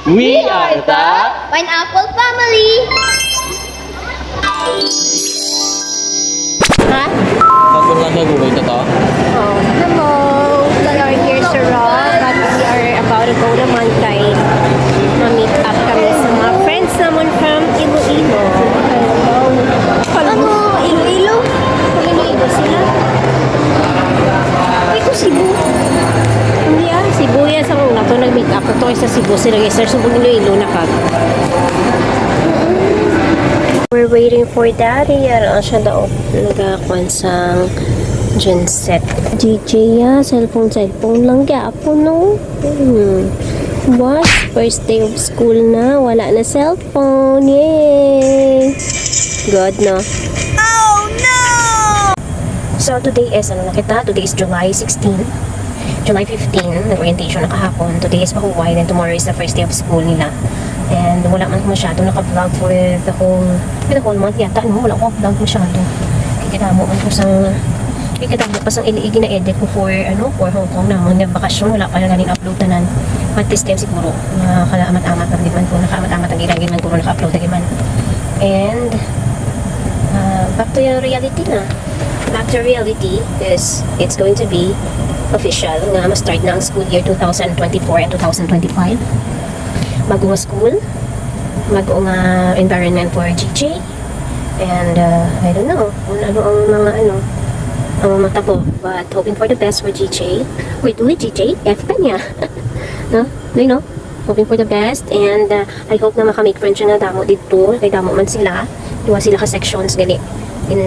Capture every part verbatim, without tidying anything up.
We are the Pineapple Family! Ha? Tapos lang siya, Google to to. Oh, hello! We are here sa Raw, but we are about to go naman kay ma-meet up kami sa mga friends naman from Iloilo. Ano? Iloilo? Iloilo sila? Ay, ko Cebu. Hindi ah, Cebu yan. Sa mga to nag-meet up to, sa Cebu sila, yes, sir. Subong Iloilo na kag. We're waiting for Daddy. Yan ang siya daw. Nagakwan sang genset. J J, ah, cellphone, cellphone lang gyapon, no? Hmm. What? First day of school na, wala na cellphone. Yay! Good, no? Oh, no! So, today is, ano na kita? Today is July sixteen. July fifteen, nag-orientation na kahapon. Today is pahuway, then tomorrow is the first day of school nila. And wala man ko masyado naka-vlog for the whole, for the whole month yata, no? Wala ko vlog masyado. Kaya kadamo man ko sang, kaya kadamo pa sang ili-, gina-edit ko for, ano, for Hong Kong namon nga bakasyon. Wala pa na ganin upload tanan. But this time siguro, nakaamat-amat na gid man ko, nakaamat-amat ang ilang gid man ko, naka-upload na gid man. And, uh, back to reality na. Back to reality is it's going to be official nga ma-start na ang school year two thousand twenty-four and two thousand twenty-five. Bago nga school, bago nga environment for J J. And, uh, I don't know kung ano ang mga, ano, ang matabo. But hoping for the best for J J. Wait, wait, J J? F pa niya. No? Do you know? Hoping for the best. And, uh, I hope na makamake friends siya nga damo dito. Kay damo man sila. Duha sila ka sections gani. In,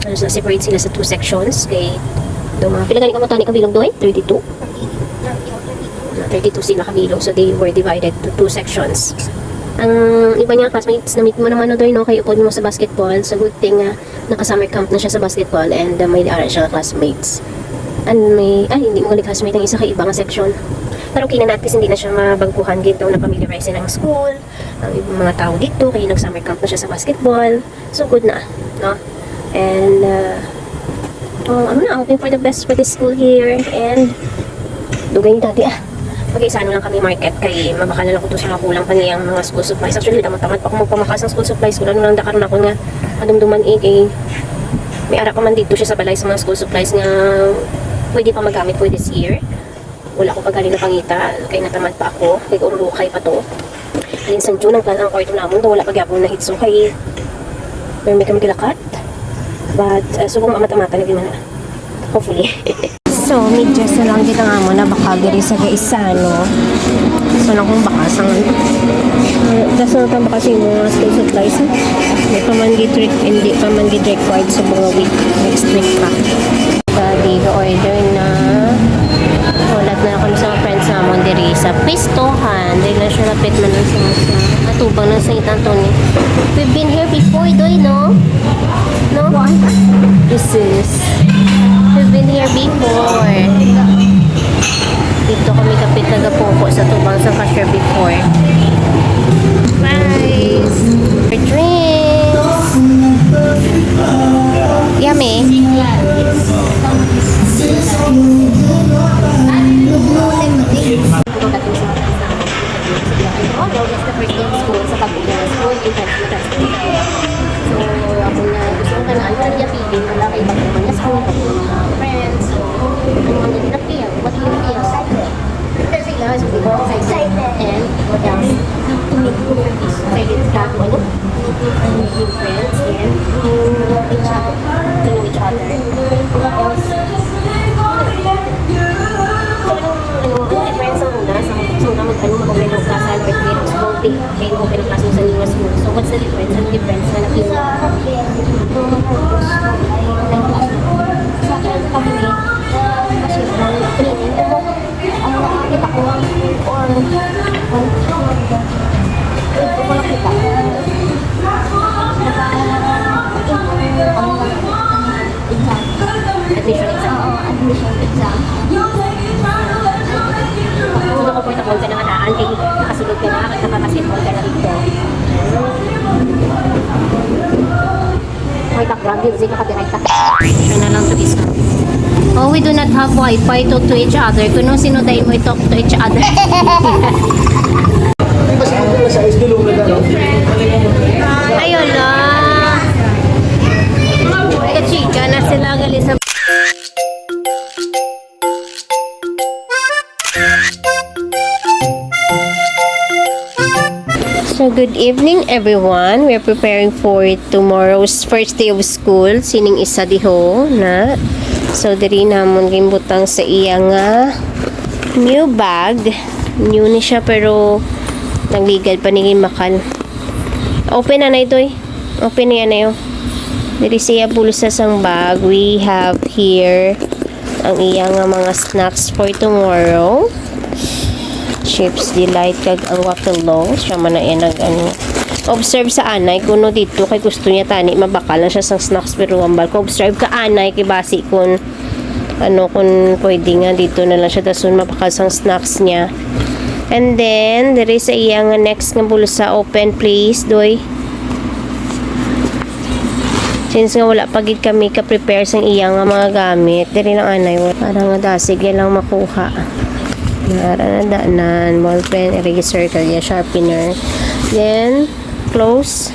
ano, sa, separate sila sa two sections. Kay, do mga, pila gani ka mo tani ka bilog, Doy? Thirty-two? Thirty-two sila ka bilog. So, they were divided to two sections. Ang iba niya classmates, na-meet mo naman, no, Doy, no? Kay upod mo sa basketball. So, good thing nga naka-summer camp na siya sa basketball and, uh, may ara siya classmates. And may, ay, hindi mo gani classmate ang isa kay iba nga section. Pero okay na, at least hindi na siya mabagkuhan gid daw na familiarize ang school. Ang ibang mga tao dito, kay nag-summer camp na siya sa basketball. So, good na, no? And, uh, oh, ano na, hoping for the best for this school year. And, dugay ni dati, ah. Mag-isa ano lang kami market kay mabakal na lang ko to sa mga kulang pa niyang mga school supplies. Actually, tamad-tamad pa ako magpamakas ng school supplies. Kung ano lang dakaron ako nga madumduman, eh, kay may ara pa man dito siya sa balay sa mga school supplies nga pwede pa magamit for this year. Wala ko pa gani napangita kay natamad pa ako. Kay urulukay pa to. Alin sang June ang plan ang kwarto namon, daw wala pa gyapon nahitso kay may, may kami gilakat. But, uh, subong maamat-amatan na gid man na. Hopefully. So, medyas na lang gid ang amo na baka diri sa Gaisano. So, lang kung baka sa, uh, das na lang baka sa mga school supplies, ha? Hindi pa man gid re-, hindi pa man gid required sa mga week. Next week pa. Daddy, ga-order na. Hulat na kami sa mga friends namon diri sa Pistohan. Dili na siya lapit man lang sa, sa atubang ng Saint Anthony. We've been here before, Doy, no? No? This is, we've been here before. Dito kami kapit nagapupo sa tubang sa cashier before. Nice. For drinks. Yummy. Oh, no, that's the first day of school. Sa pag-uwi ng school, entrance na transfer. So, ako na gusto ko na ano, ang yapin, wala kay ibang mga school, ibang mga friends. So, ano ang na-feel? What do you feel? Excited. Excited. And what else? To meet new friends. Excited ka kung ano? To meet new friends and to know each other. To know each other. What else? So, anong, ano, anong difference sa una? Sa, sa una, mag-, ano, mag-open ang klase, birthday, birthday, birthday, open ang klase sa new school. So, what's the difference? Anong difference na nakita? Sa akin, kami, uh, basketball, training, pero ang nakakita ko, or, or, ito ko nakita. Naka-, ang, ang, Exam. Admission exam. Oo, admission exam. So, naka-comfortable ka na nga daan, kay nakasulod ka na, at naka-basketball ka na dito. May background music, copyright ka. Siya na lang sa isa. Oh, we do not have wifi. Talk to each other. Kuno sino dahil mo talk to each other? So, good evening, everyone. We're preparing for tomorrow's first day of school. Sining isa diho na. So, diri namon ginbutang sa iya nga new bag. New ni siya, pero nagligad pa ni bakal. Open na na ito eh. Open niya na yun. Diri siya bulsa sang bag. We have here ang iya nga mga snacks for tomorrow. Chips Delight kag ang Waffle Long. Siya man na yan nag ano. Observe sa anay kuno dito kay gusto niya tani mabakal na siya sang snacks, pero ambal ko observe ka anay kay basi kun ano kun pwede nga dito na lang siya dason mabakal sang snacks niya. And then diri sa iya nga next nga bulsa, open please, doy. Since nga wala pa gid kami ka-prepare sang iya nga mga gamit, diri lang anay, wala. Para nga dasig niya lang makuha. Nara na danan, ball pen, eraser, kag iya sharpener. Then, close.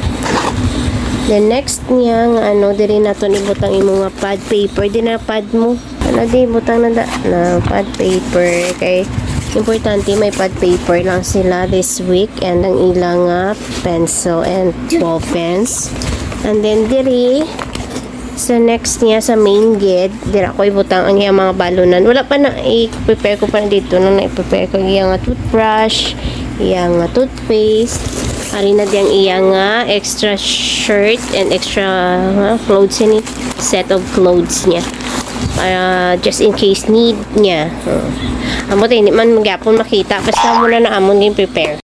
Then, next niya nga ano, diri naton ibutang imo nga pad paper. Di na pad mo. Ano di, butang na da, na pad paper. Kay, importante may pad paper lang sila this week. And ang ila nga pencil and ball pens. And then, diri, sa next niya, sa main gid, dira ko ibutang ang iyang mga balunan. Wala pa na, i-prepare ko pa na dito. Nang na-prepare ko ang iya nga toothbrush, iya nga toothpaste. Ari na diyang iya nga extra shirt and extra, ah, clothes ini. Set of clothes niya. Para just in case need niya. Hmm. Amo tayo, hindi man magyapon makita. Basta muna na amon yung prepare.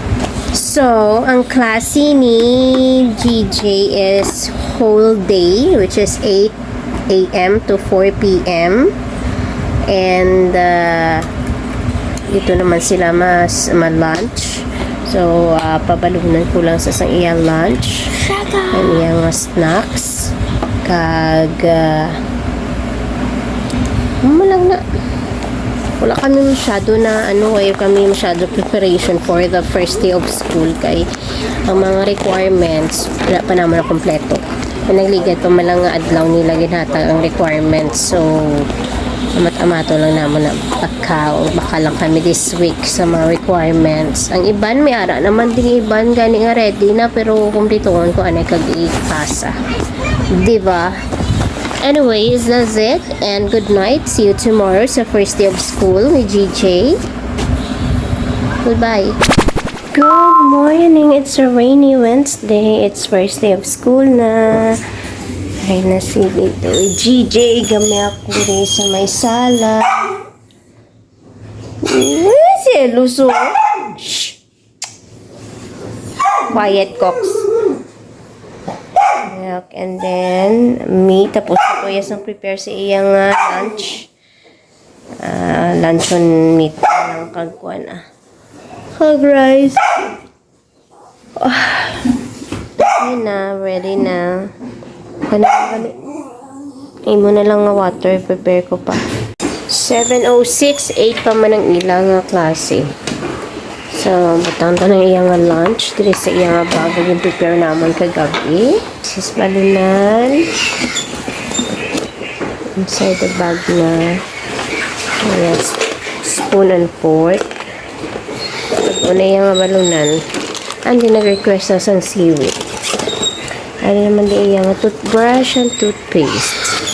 So, ang klase ni G J is whole day, which is eight a m to four p m. And, uh, dito naman sila mas ma-lunch. So, uh, pabalunan ko lang sa sang iya lunch. Ang iya nga snacks. Kag, uh, mo lang na. Wala kami masyado na, ano, wala kami masyado preparation for the first day of school kay ang mga requirements, wala pa naman na kompleto. Kaya nagligad pa man lang nga adlaw nila ginhatag ang requirements. So, amat-amato lang naman na baka, baka lang kami this week sa mga requirements. Ang iban, may ara naman din iban gani nga ready na, pero kumplituhon ko anay kag ipasa. Di ba? Anyways, that's it. And good night. See you tomorrow sa first day of school ni G J. Goodbye. Good morning. It's a rainy Wednesday. It's first day of school na. Ay na si dito. G J, gamay ako diri sa may sala. Eh, si Eluso. Shh. Quiet, Cox. Milk, and then, me, tapos na ko yes ang prepare sa iya nga lunch. Ah, luncheon meat lang kag kuan, ah. Kag rice. Ah, okay na, ready na. Ano ba ni? Imo na lang nga water, prepare ko pa. Seven oh six, eight pa man ang ila nga klase. So, butang ta na iya nga lunch. Diri sa iya nga bag, yung prepare naman kagabi. Sis balunan. Inside the bag na. Yes. Spoon and fork. Una iya nga balunan. And then, nag-request na sang seaweed. Ano naman di iya nga toothbrush and toothpaste.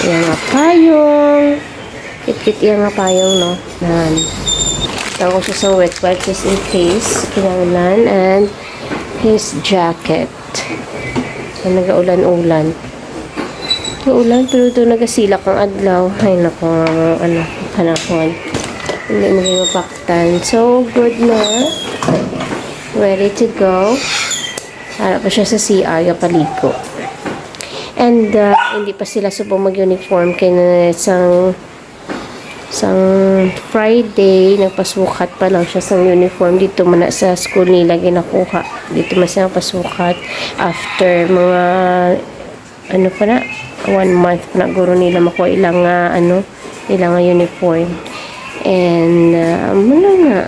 Iya nga payong. Kit-kit iya nga payong, no? Yan. Tawag siya sa wet wipe just in case kinahanglan. And his jacket. Ang nagaulan-ulan. Ulan, pero ito nagasilak ang adlaw. Ay, naku, ano, panahon. Hindi mo rin mapaktan. So, good na. Ready to go. Para pa siya sa C R, kapaligo. And, uh, hindi pa sila subong mag-uniform kay na sang, sang Friday, nagpasukat pa lang siya sang uniform. Dito man na sa school nila ginakuha. Dito man siya nagpasukat after mga ano pa na, one month pa na guro nila makuha ilang, ah, ano, ilang, ah, uniform. And, ah, muna nga,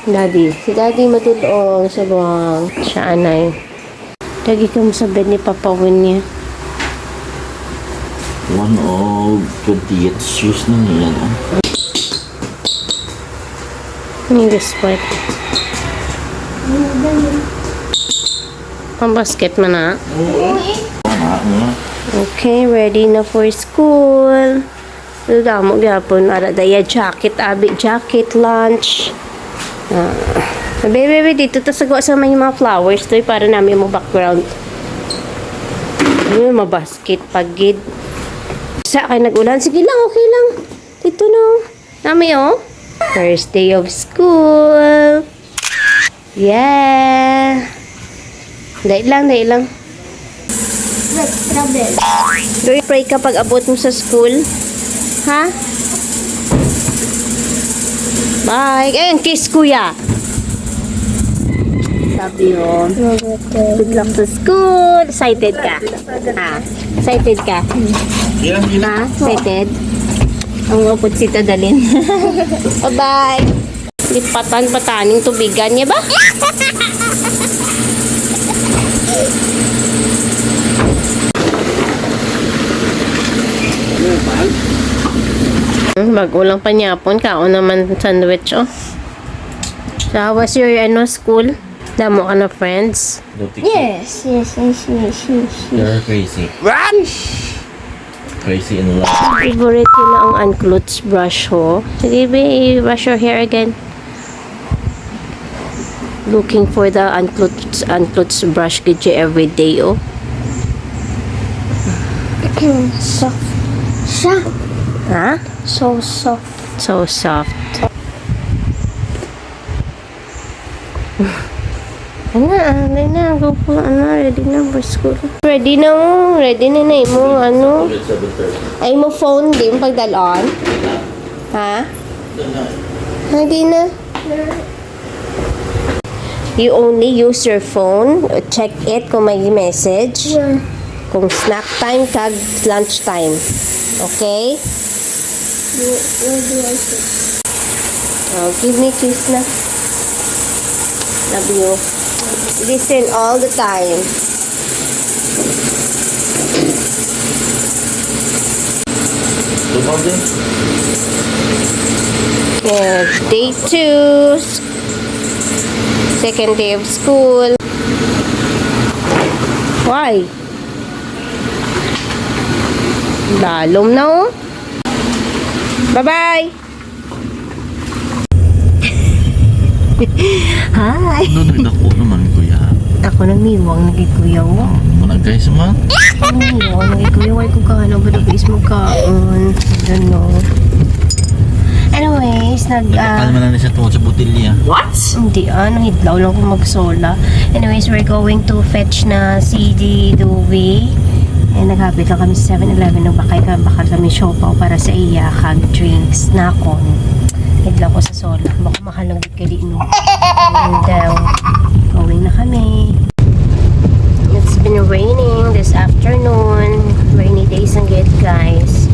Daddy. Si Daddy matulog sa buwang siya, anay. Lagi ka mo sa bed ni Papa Win niya. One of twenty-eight shoes na niya, no? Ano yung sport? Pambasket man na. Oo. Tama, ano? Okay, ready na for school. Ang damo gyapon. Ara, daya jacket, abi, jacket, lunch. Ah. Baby, baby, dito ta sagwa sa may mga flowers to, eh, para nami mo background. Ay, mabasket pagid. Sa kay nag-ulan. Sige lang, okay lang. Dito na, oh. Nami, oh. First day of school. Yeah. Dali lang, dali lang. Wait, travel. Do you pray ka pag abot mo sa school? Ha? Bye. Eh, ang kiss, kuya. Love you. Good luck sa school. Excited ka? Ha? Excited ka? Ha? Excited? Ang upod si Tadalin. Bye-bye. Lipatan-pataning tubigan niya ba? Hmm, bag-o lang panyapon, kaon naman sandwich, oh. So, how was your, ano, school? Damo ka na friends? Yes, yes, yes, yes, yes, yes. You're crazy. Run! Crazy in love. Favorite ko na ang unclothes brush, ho. Sige, be, brush your hair again. Looking for the unclothes, unclothes brush gid siya every day, oh. Soft. Siya. Ha? So soft. So soft. Ano, ah, Lay na, go po, ano, ready na, bus ko. Ready na mo, ready na na imo, ano. Ay, mo phone, di mo pagdalon? Ha? Ready na. You only use your phone, check it kung may message. Yeah. Kung snack time kag lunch time. Okay? Where, where do I sit? Oh, give me kiss na. Love you. Listen all the time. Tumawag din. Yeah, day two. Second day of school. Why? Lalom na, oh. Bye-bye! Hi! Ano, nagdako naman, kuya? Ako nang niwang lagi, kuya, oh. Ah, muna, guys, man. Ako nang niwang lagi, kuya. Why ko ka, ano, ba, nag-is mo ka? Um, I don't know. Anyways, nag, ah, Nagpakal man lang siya tungod sa botilya. What? Hindi, ah, nahidlaw lang ko magsola. Anyways, we're going to fetch na si Di Dewey. Eh, naghapit lang kami sa seven eleven. Nagbakay ka, bakal kami siopaw para sa iya, kag drinks. Nakon. Hidlaw ko sa sola. Baka mahal lang gid kay di, no? And, uh, going na kami. It's been raining this afternoon. Rainy days ang gid, guys.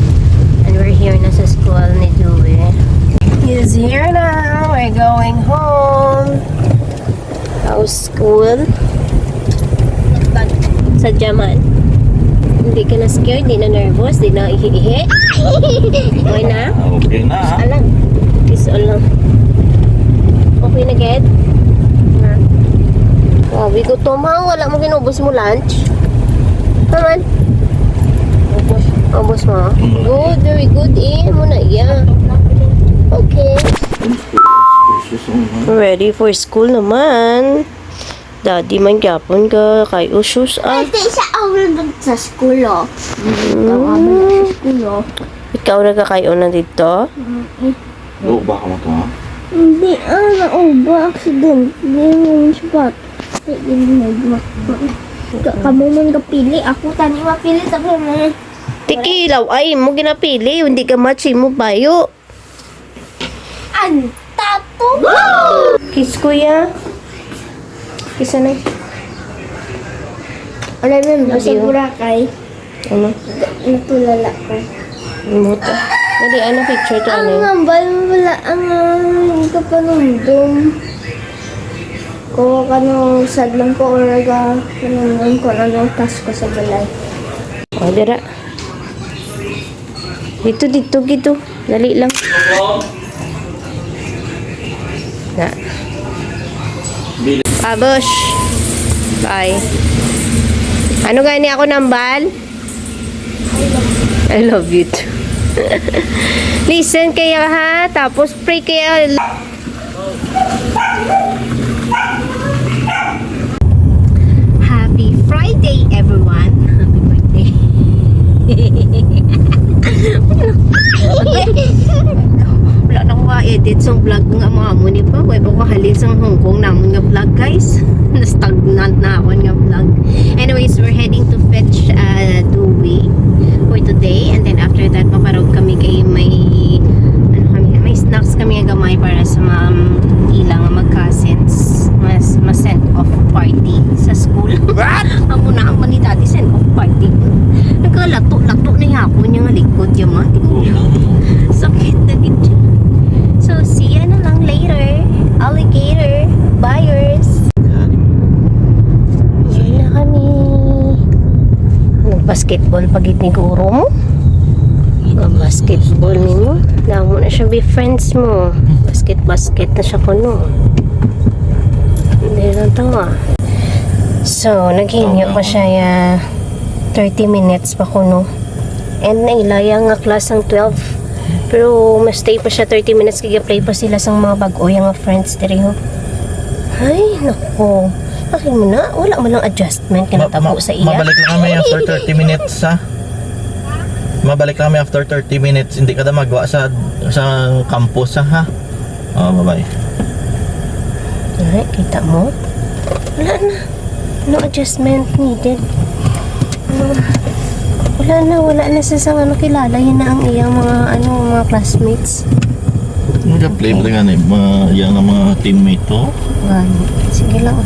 And we're here na sa school ni Dewey. He's here now. We're going home. How's school? Sa Jaman. Hindi ka na scared? Di na nervous? Di na ihi-ihi? Okay na? Okay na. Alam. Kiss all lang. Okay na, Ged? Ha? Grabe, gutom, ha? Wala mo ginubos mo lunch? Naman? Ubos. Ubos mo? Mm. Good, very good, eh. Mo na, yeah. Okay. Ready for school naman. Daddy man gyapon ka kay usus, ah. Ay, di sa aula sa school, oh. Mm. Ikaw, amo na sa school, oh. Ikaw na ka kay una dito? Mm. Nauba ka mo to, ha? Hindi, ah, nauba. Accident. Hindi mo yung spot. Hindi mo yung spot. Ka-, kamo man kapili. Ako, tani mapili sa kamo. Tikilaw, ay, mo ginapili. Hindi ka match mo bayo. Ang tato. Kiss, kuya. Kiss, anay. Alam mo, Love basta you. Boracay. Ano? Natulala ko. Ano to? Dali, ano picture to, Ang ano? Hambal mo wala ang, ah, hindi ka panumdum. Ko, kano, sad lang ko, or ga, panumdum ko, ano, tas ko sa balay. O, dira. Dito, dito, dito. Dali lang. Na. Abush. Bye. Ano gani ako nambal? I love you too. Listen kaya ha, tapos pray kaya. Happy Friday, everyone. Happy birthday. Wala na ko ma-edit sang vlog nga mga amo ni pa. Way ko kahalin sang Hong Kong namon nga vlog, guys. Na-stagnant na ako nga vlog. Anyways, we're heading to fetch uh, Dewey for today. And then after that, maparog kami kay may, ano kami, may snacks kami nga gamay para sa mga ila nga mag-cousins. Mas, mas send off party sa school. What? Amo na ang manitati send off party. Nagkalato-lato na yapon niya nga likod niya, ma. Sakit na gid siya. So, see you na lang later. Alligator buyers. Yan na kami. Nag-basketball pa gid ni guro mo. Ang basketball nimo. Damo na siya be friends mo. Basket-basket na siya kuno. Hindi lang to, ah. So, naghingyo pa siya, ya, thirty minutes pa kuno. And nailaya nga class ang twelve. Pero ma-stay pa siya thirty minutes kay play pa sila sang mga bag-o nga friends diri, ho. Ay, nako. Akin mo na, wala man lang adjustment nga Ma- natabo ma- sa iya. Mabalik lang kami after thirty minutes, ha? Mabalik lang kami after thirty minutes. Hindi ka na magwa sa sa campus, ha? Oh, bye-bye. Ay, kita mo? Wala na. No adjustment needed. Ah, wala na, wala na sa sang ano, kilala. Yun na ang iyang mga, ano, mga classmates. Nag-play ba nga ni mga, yan ang mga teammate to? Gani. Sige lang.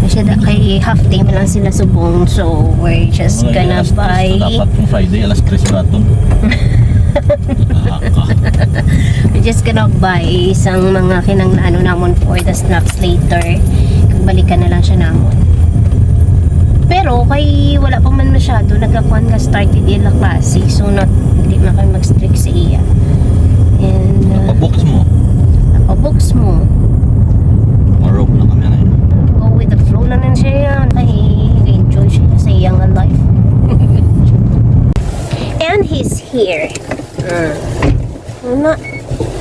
Siya da, kay half day man lang sila subong, so we're just Mga gonna alas tres buy na dapat yung Friday, alas tres raton. Nakaka. We're just gonna buy isang mga kinanglan namon for the snacks later. Balikan na lang siya namon. Pero kay wala pa man masyado nagakuan nga start di la klase, so not, hindi man kami mag-strict sa iya. And uh, Nakabox mo? Nakabox mo. Marog na kami na yun. Go with the flow lang na siya yan. Kay enjoy siya sa iyang life. And he's here. Uh. Ano?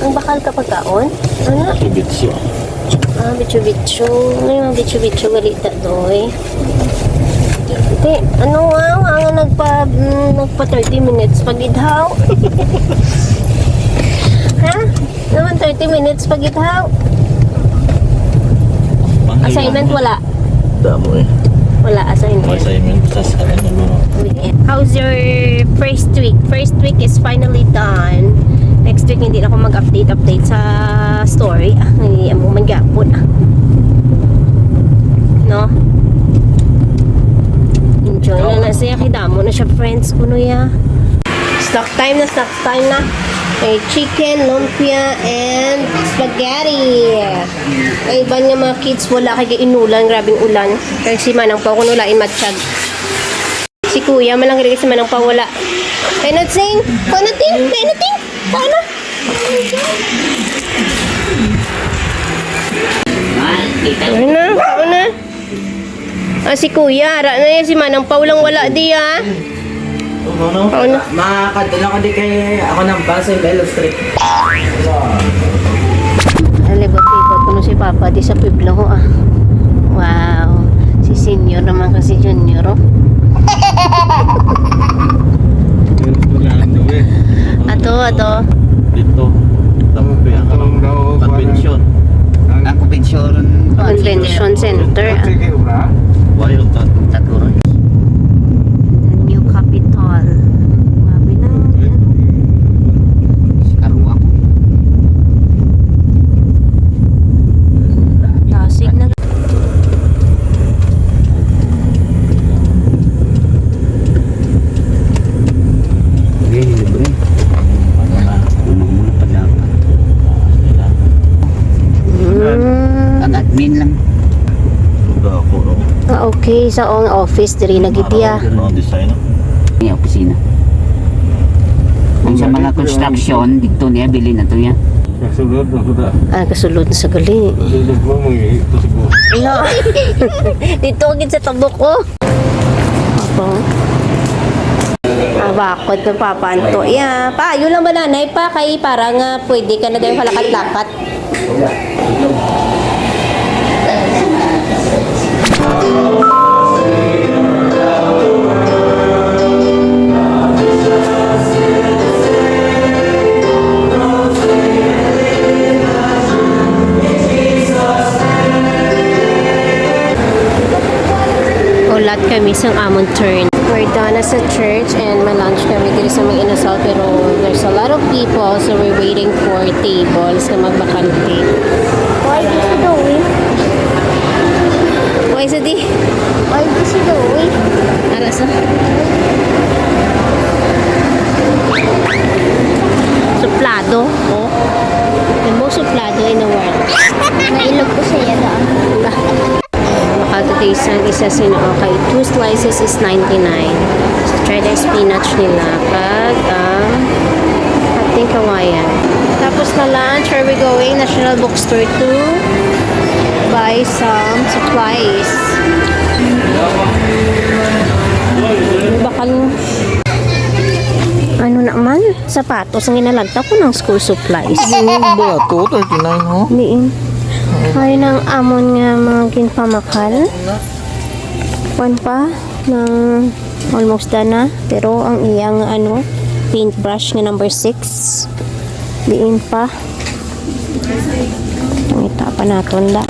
Ang bakal ka pagkaon? Ano? Bitso-bitso. Ah, bitso-bitso. May mga bitso-bitso gali ta, doy. Ate, ano nga, nga, nga nagpa, mm, nagpa thirty minutes pag-idhaw? Ha? Naman thirty minutes pag-idhaw? Assignment wala? Damo eh. Wala assignment. May assignment sa, sa ano, no? Weekend. How's your first week? First week is finally done. Next week, hindi na ako mag-update-update sa story. Ah, hindi mo man gyapon, ah. No? Enjoy na na siya. Kay damo na siya friends kuno ya. Snack time na, snack time na. May chicken, lumpia, and spaghetti. Ang iban nga mga kids, wala kay inulan, grabing ulan. Kay si Manang pa kuno lain matsyag. Si Kuya, malang rin si Manang pa wala. Kay not sing, kay not ting, kay not ting, kay not. Ano na? Ano na? Ah, si Kuya, ara na yan, si Manang Paul ang wala di, ah. Ano? Paul na. Makakadto lang ko di kay ako nang basa yung Belo Street. Libot-libot kuno si Papa di sa pueblo ho, ah. Wow. Si Senior naman kasi Junior, oh. Ano eh? Ato, ato. Dito. Tapos kaya nga Itong daw, convention. Ang Ang convention. Convention center, ah. Sige, obra. Why yung tat-, Taguro. The new capital. Grabe na. Karuwa ko. Tasig na. Hindi, libre. Ano na? Ano mo na pala? Mm. Ang admin lang. Suga ako, no? Ah, okay. Sa ang office, diri na gid iya. Araw, mga design, no? May opisina. Kung sa mga construction, dito niya, bilin na to niya. Sulod na ko na. Ah, kasulod na sa gali. Sulod mo, mga ito siguro. No. Dito gid sa tabok ko. Apo. Ah, bakod na papanto. Yeah. Pa, yun lang ba, nanay, pa? Kay para nga pwede ka na daw kalakat-lakat. Ulat kami sang amon turn. We're done na sa church and may lunch kami diri sa may Inasal, pero there's a lot of people, so we're waiting for tables na magbakante. Why did she do it? Why sa di? Why did she do it? Ara sa suplado, oh. The most suplado in the world. Nailog ko siya daan. Makatutay sang isa sino, okay. Two slices is ninety-nine. So, try the spinach nila. Kag, um, ating kawayan. Tapos na lunch, are we going National Bookstore to buy some supplies? Bakal, ano naman? Sapatos ang ginalagta ko ng school supplies. Yung barato, thirty-nine, oh. Diin. Ay, nang amon nga mga ginpamakal. Kwan pa, nang almost done na. Pero ang iyang, ano, paintbrush nga number six, diin pa. Pangita pa naton da.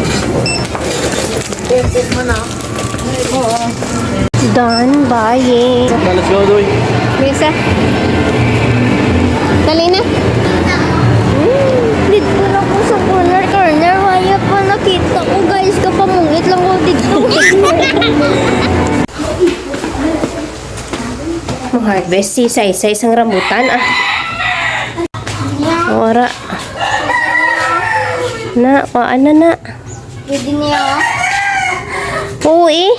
Done buying. Let's go, Doy. Bisa. Dali na. Hmm, dito na ko sa corner, corner. Waya pa nakita ko, guys. Kapamungit lang ko dito. Mo-harvest si Saysay sang rambutan, ah. Wara. Na, kuhaan na, na. Pwede niya, oh. Oo, eh.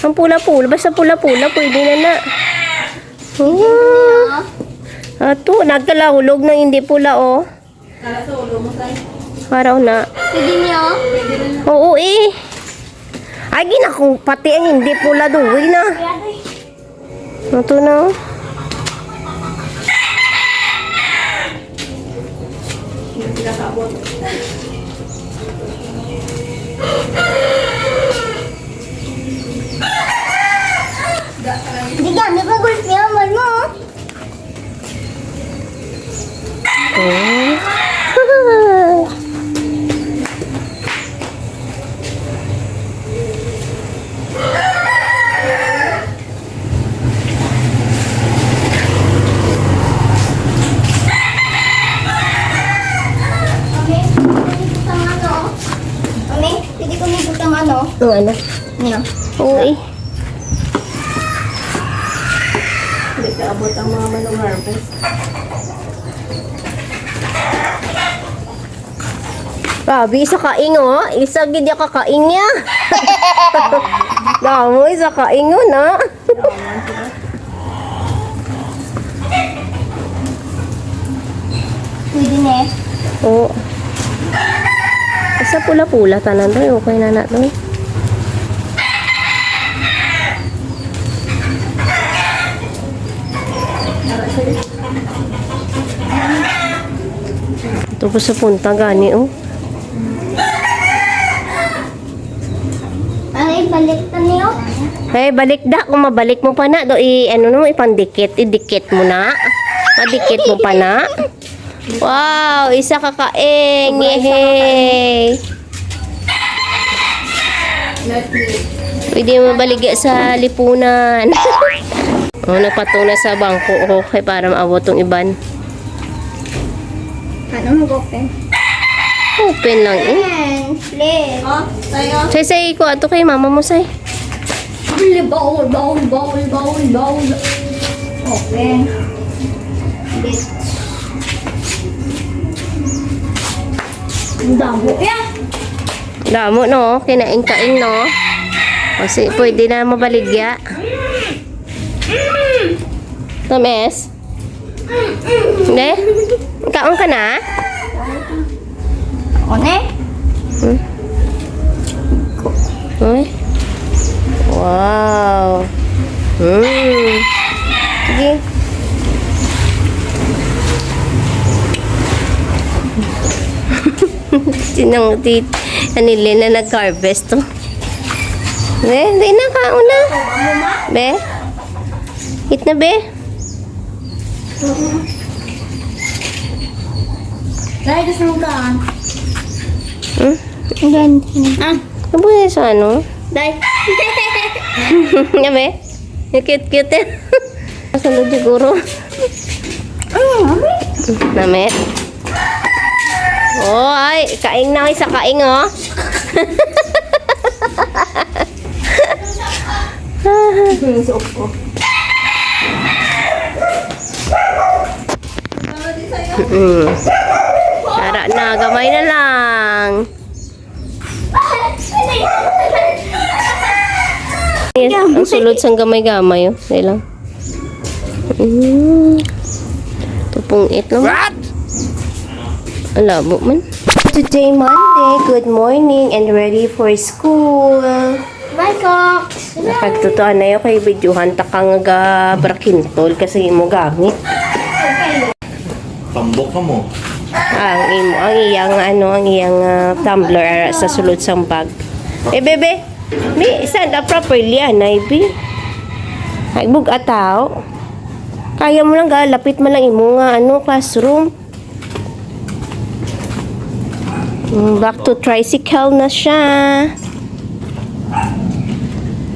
Ang pula-pula, basta pula-pula, pwede na, na. Oh. Ato, nagkalahulog ng hindi pula, oh. Para na. Pwede niya, oh. Oo, eh. Ay, ginako, pati ang hindi pula, duwi na. Ito na, oh. Di gani pa gulpi ang man mo. Oh. Mami, pwede ko ni butang ano? Mami, pwede ko ni butang ano? Ang ano? Ano? Oo, eh. Hindi ka abot ang mga manong harvest. Grabe, isa ka ing, oh. Isa gid ya ka kaing niya. Damo, isa ka ing, oh, na. Pwede na eh. Oo. Basta pula-pula tanan, Doy. Okay na na, Doy. Ito ko sa punta gani, oh. Ay, balik na niyo. Ay, balik da. Kung mabalik mo pa na, do, i, ano no, ipandikit. Idikit mo na. Madikit mo pa na. Wow, isa ka kaing. Sobra, isa ka kaing. Yehey. Pwede mo baligya sa lipunan. Oh, nagpatong na sa bangko. Okay, para maabot tong iban. Ano mo open? Open lang, eh. Ayan, play. Oh, sa'yo. Say, say, ko ato kay mama mo, say. Bawal, bawal, bawal, bawal, bawal. Open. Bitch. Ang damo. Yeah. Damo, no? Kinain-kain, no? Kasi pwede na mabaligya. Tamis? Hindi? Kaon ka na? Nang di, ani, Lena nag-harvest to. Be, di na, kaon na. Be? Eat na, be? Dai, gusto mo ka? Hmm? Again. Ah. Ano ba yun sa ano? Dai. Nga, be? Yung cute-cute eh. Masunod siguro. Namit. Oh, ay, kaing na, ay, sa kaing, oh. Mm. Tara na, gamay na lang. Yes, ang sulod sang gamay-gamay, oh. Dali lang. Mm. Tupong it lang. What? Ang labo man. Today, Monday. Good morning and ready for school. Bye, Cox. Nakagtutuan na yun kay videohan ta ka nga ga-brakintol kasi imo gamit. Tambok ka mo. Ang imo, ang iyang, ano, ang iyang, ah, tumbler ara sa sulod sang bag. Eh, bebe, may stand up properly, anay, bi. Ay, bug-at tao. Kaya mo lang, ga, lapit man lang imo nga, ano, classroom. Mm, back to tricycle na siya.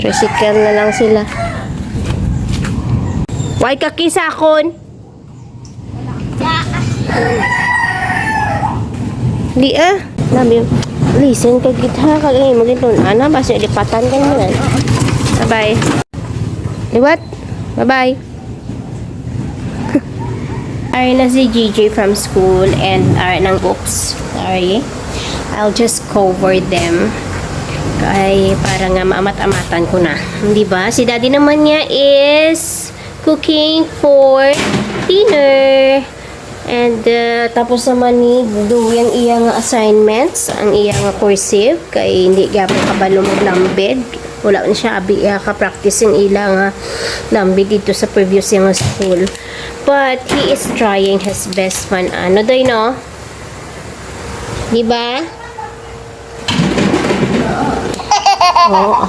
Tricycle na lang sila. Why ka kisakon? Di ah. Labi. Listen ka gid ha. Kag ay, magintun. Ana, basi lipatan ka naman. Bye-bye. Liwat. Bye-bye. Ari na si G J from school and ari nang books. Sorry. I'll just cover them. Kay para nga maamat-amatan ko na. Di ba? Si daddy naman niya is cooking for dinner. And uh, tapos naman ni do ang iya nga assignments, ang iya nga cursive, kay hindi gyapon kabalo maglambed. Wala na siya abi iya ka-practice ang ila nga lambed dito sa previous niya nga school. But he is trying his best man. Ano, Doy, no? Di ba? Oo.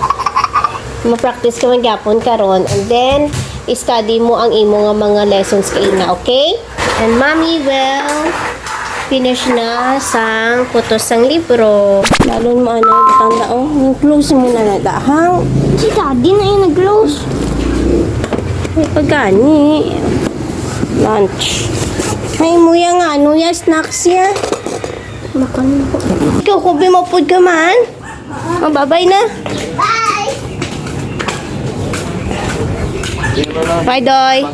Ma-practice ka man gyapon karon, and then study mo ang imo nga mga lessons kaina, okay? And mommy will finish na sang kutos sang libro. Lalon mo, ano, tanda, oh. Yung close mo na na, dahang. Si daddy na yung nag-close. Ay, pagani. Lunch. Ay, muya nga, ano ya, snacks ya? Bakal po. Ikaw, kubi mo pud ka man. Oh, babay na. Bye, Doy.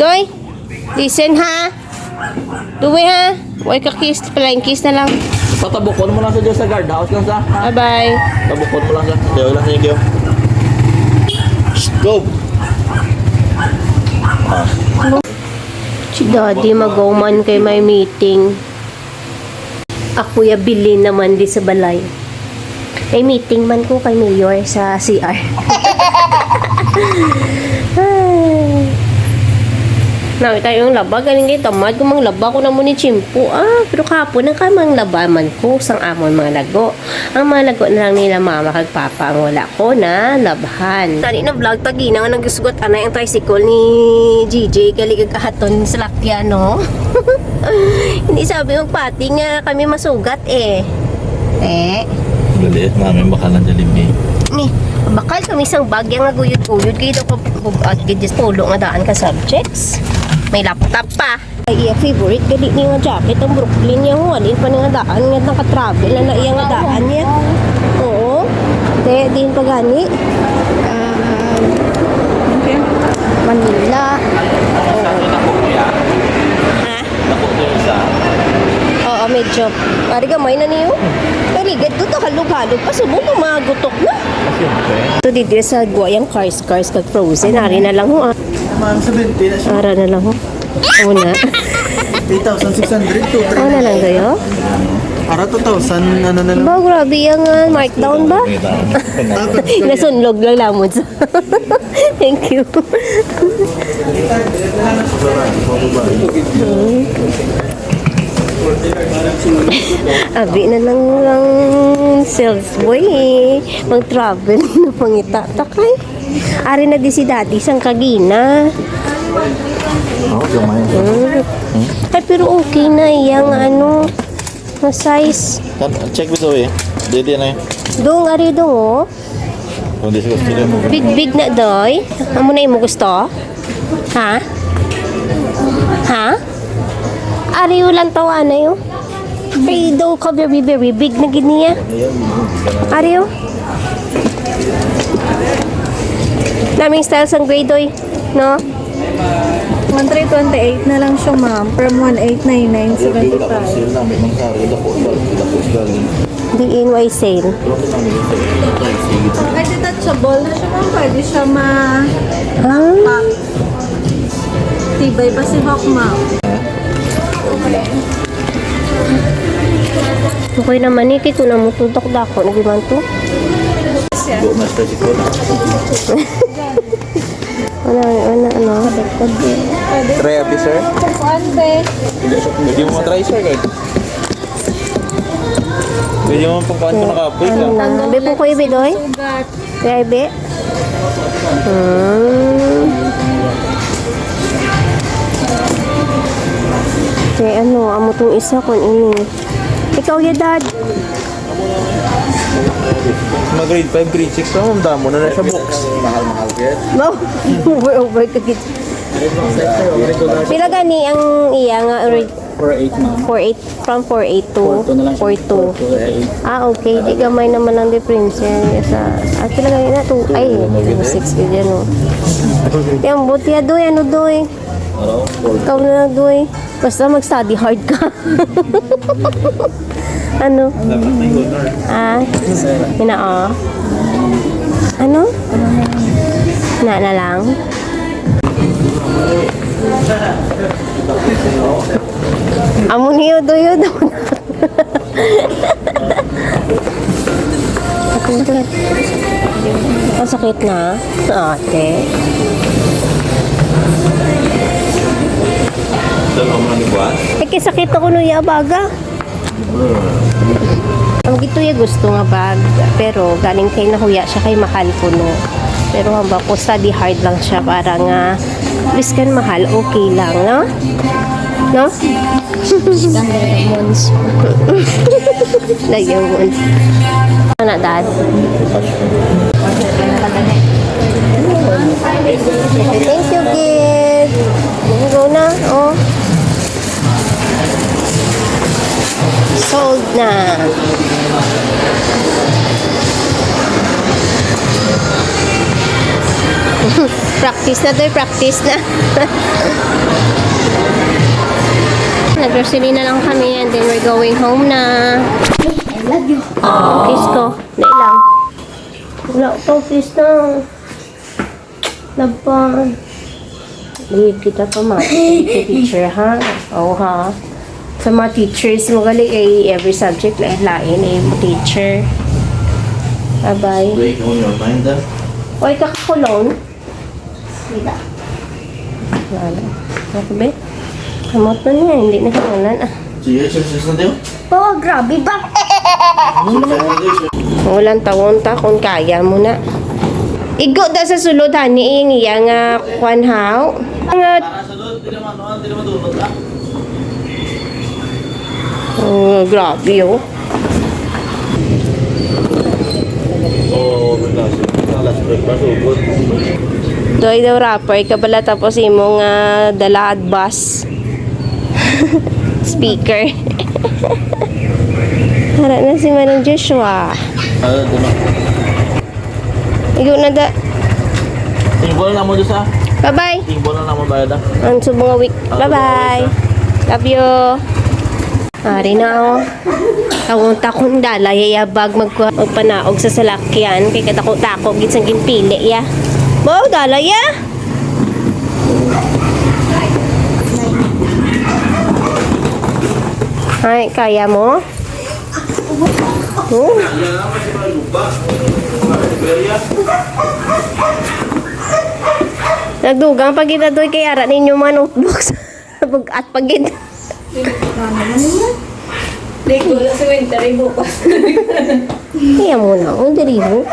Doy, listen ha. Doy ha. Way ka kiss, flying kiss na lang. Patabukon mo lang sa Diyos sa guard house lang sa. Bye-bye. Tabukon mo lang sa. Tayo lang sa inyo. Go! Ah. Si Daddy magaw man kay may meeting. Ako ya bilin naman di sa balay. May meeting man ko kay Mayor sa C R. Ay. Nakita yung laba, galing kay tamad ko manglaba ko na mo ni Chimpo. Ah, pero kahapon nagkamanglaba man ko sang amon mga lago. Ang mga lago na lang nila mama kag papa ang wala ko na labhan. Tani na vlog tagina nga nagsugot anay ang tricycle ni G J, gali kag ahaton sa lakyan, no? Hindi sabi magpati nga kami masugat eh. Eh. Daliit namin bakal ng Jollibee. Ni, bakal kami sang bagya nga guyod-guyod kay daw bug-at gid sa pulo nga daan ka subjects. May laptop pa. Ay, iya favorite gali ni nga jacket ang Brooklyn niya, ho. Alin pa nga daan nga naka-travel na, na iya nga daan niya. Oo. Te, diin pa gani? Ah, Manila. Oo. Ha? Oo, medyo. Ari gamay na niyo. Pero ligad to, halog-halog pa. Subong pa magutok na. Ito dito sa Guayang Cars, Cars kag Frozen. Ari na lang ho, ah. Ma'am, seventy na siya. Ara na lang ho. Una. Three thousand six hundred, two three. Una lang kayo? Ara, two thousand, ano na lang. Ba, grabe yung, ah, markdown ba? Nasunlog lang lamon sa. Thank you. Hmm. Abi na lang ang sales boy, eh. Mag-travel na pangita ta kay. Ari na di si daddy sang kagina. Oh, gamay. Hmm. Ay, pero okay na iyang ano, na size. Kan, check bitaw eh. Dede na eh. Dong, ari dong, oh. Kung di sa gusto mo. Big, big na, doy. Amo na imo gusto? Ha? Ha? Ari, oh, lantaw anay, oh. Kay daw ka very, very big na gid niya. Ari, oh. Naming style sang gray, doy. No? One three twenty-eight na lang siya, ma'am. From one eight nine nine seventy-five. Diin, why sale? Ay, detachable na siya, ma'am. Pwede siya ma... Ah, Tibay pa si Hawk, ma'am. Okay naman ni, kay kung amo to, dakdako na gyud man to. Go, master si Kuya. Wala, wala, ano. Try abi, sir. Kuan, be. Pwede mo try, sir, guys. Pwede mo pangkuhan ko nakapoy ka. Ano na? Be, po ko ibi, doy? Sugat. Be, ibi? Hmm. Kay ano, amo tong isa kon ini. Ikaw, ya, dad? Mag grade five, grade six pa, ang damo na na siya books. No? Over, over ka gid. Pila gani ang iya nga ori-, four eight, ma'am. four eight, from four eight to four two na lang siya. four two? four two, eight. Ah, okay. Di gamay naman ang difference yan. Sa, ah, pila gani na? Two, ay, two six gid yan, oh. Yan, buti ya, doy. Ano, doy? Ikaw na lang, doy. Basta mag-study hard ka. Ano? Dapat may honor. Ah, ina, oh. Ano? Na, na lang. Amo niyo, doy, oh. Masakit na, ate. Dalawa mo na ni Juan? Ay, kay sakit ako no, ya, baga. Ang gito ya gusto nga bag, pero galing kay nahuya siya kay mahal ko, no. Pero hamba ko, study hard lang siya para nga biskan mahal, okay lang, no? No? Diamonds. Diamonds. Ano, dad? Thank you, kid. Go na, oh. Sold na. Practice na to, practice na. Nag-grocery na lang kami and then we're going home na. I love you. Kiss ko. Dali lang. Wala pa, kiss na. Laban. Di kita pa ma-, teacher, ha? Oo, ha? Sa mga teachers, magaling eh, every subject, lain-lain eh, teacher. Bye-bye. Break on your mind, ah. Oy, kakakulong. Wala. Wala. Ako, be? Kamot na niya, hindi na kinahanglan, ah. Sige, exercise na tayo. Oh, grabe ba? Ulan tawon ta kung kaya mo na. Igo da sa sulod, honey, iyang iya nga kwan, haw. Nga, Para sa loob, di naman, di naman tulog ka. Oh, grabe, oh. Oo, oh, last breakfast, ubod. Doy daw rapper ka bala tapos imo nga dala adbas. Speaker. Hara na si Manong Joshua. Ano, di ba? Igo na da. Timbol na mo doon sa? Bye-bye. Timbol na mo bayad, ah. Ang subong nga week. Bye-bye. Love you. Ari na, oh. Tawon ta kung dala ya, ya bag magkuha, magpanaog sa salakyan. Kay kadako-dako gid sang ginpili ya. Bo, dala ya. Ay, kaya mo? Oh. Nagdugang pa kita doy kay ara ninyo man notebooks. Bugat pa gid. Di ko na cemetery bukas. Kaya mo na, o, diri mo.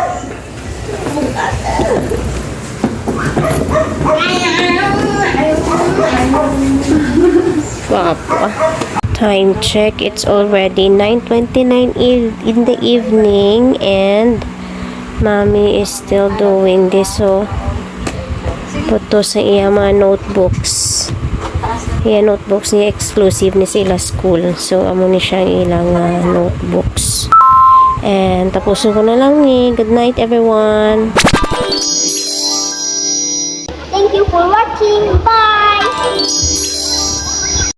Papa. Time check, it's already nine twenty-nine eve- in the evening, and Mommy is still doing this. So, puto sa iya mga notebooks. Iya notebooks niya exclusive ni sila school. So, amo ni siya ang ilang ah, notebooks. And tapusin ko na lang ni. Good night, everyone. Thank you for watching. Bye!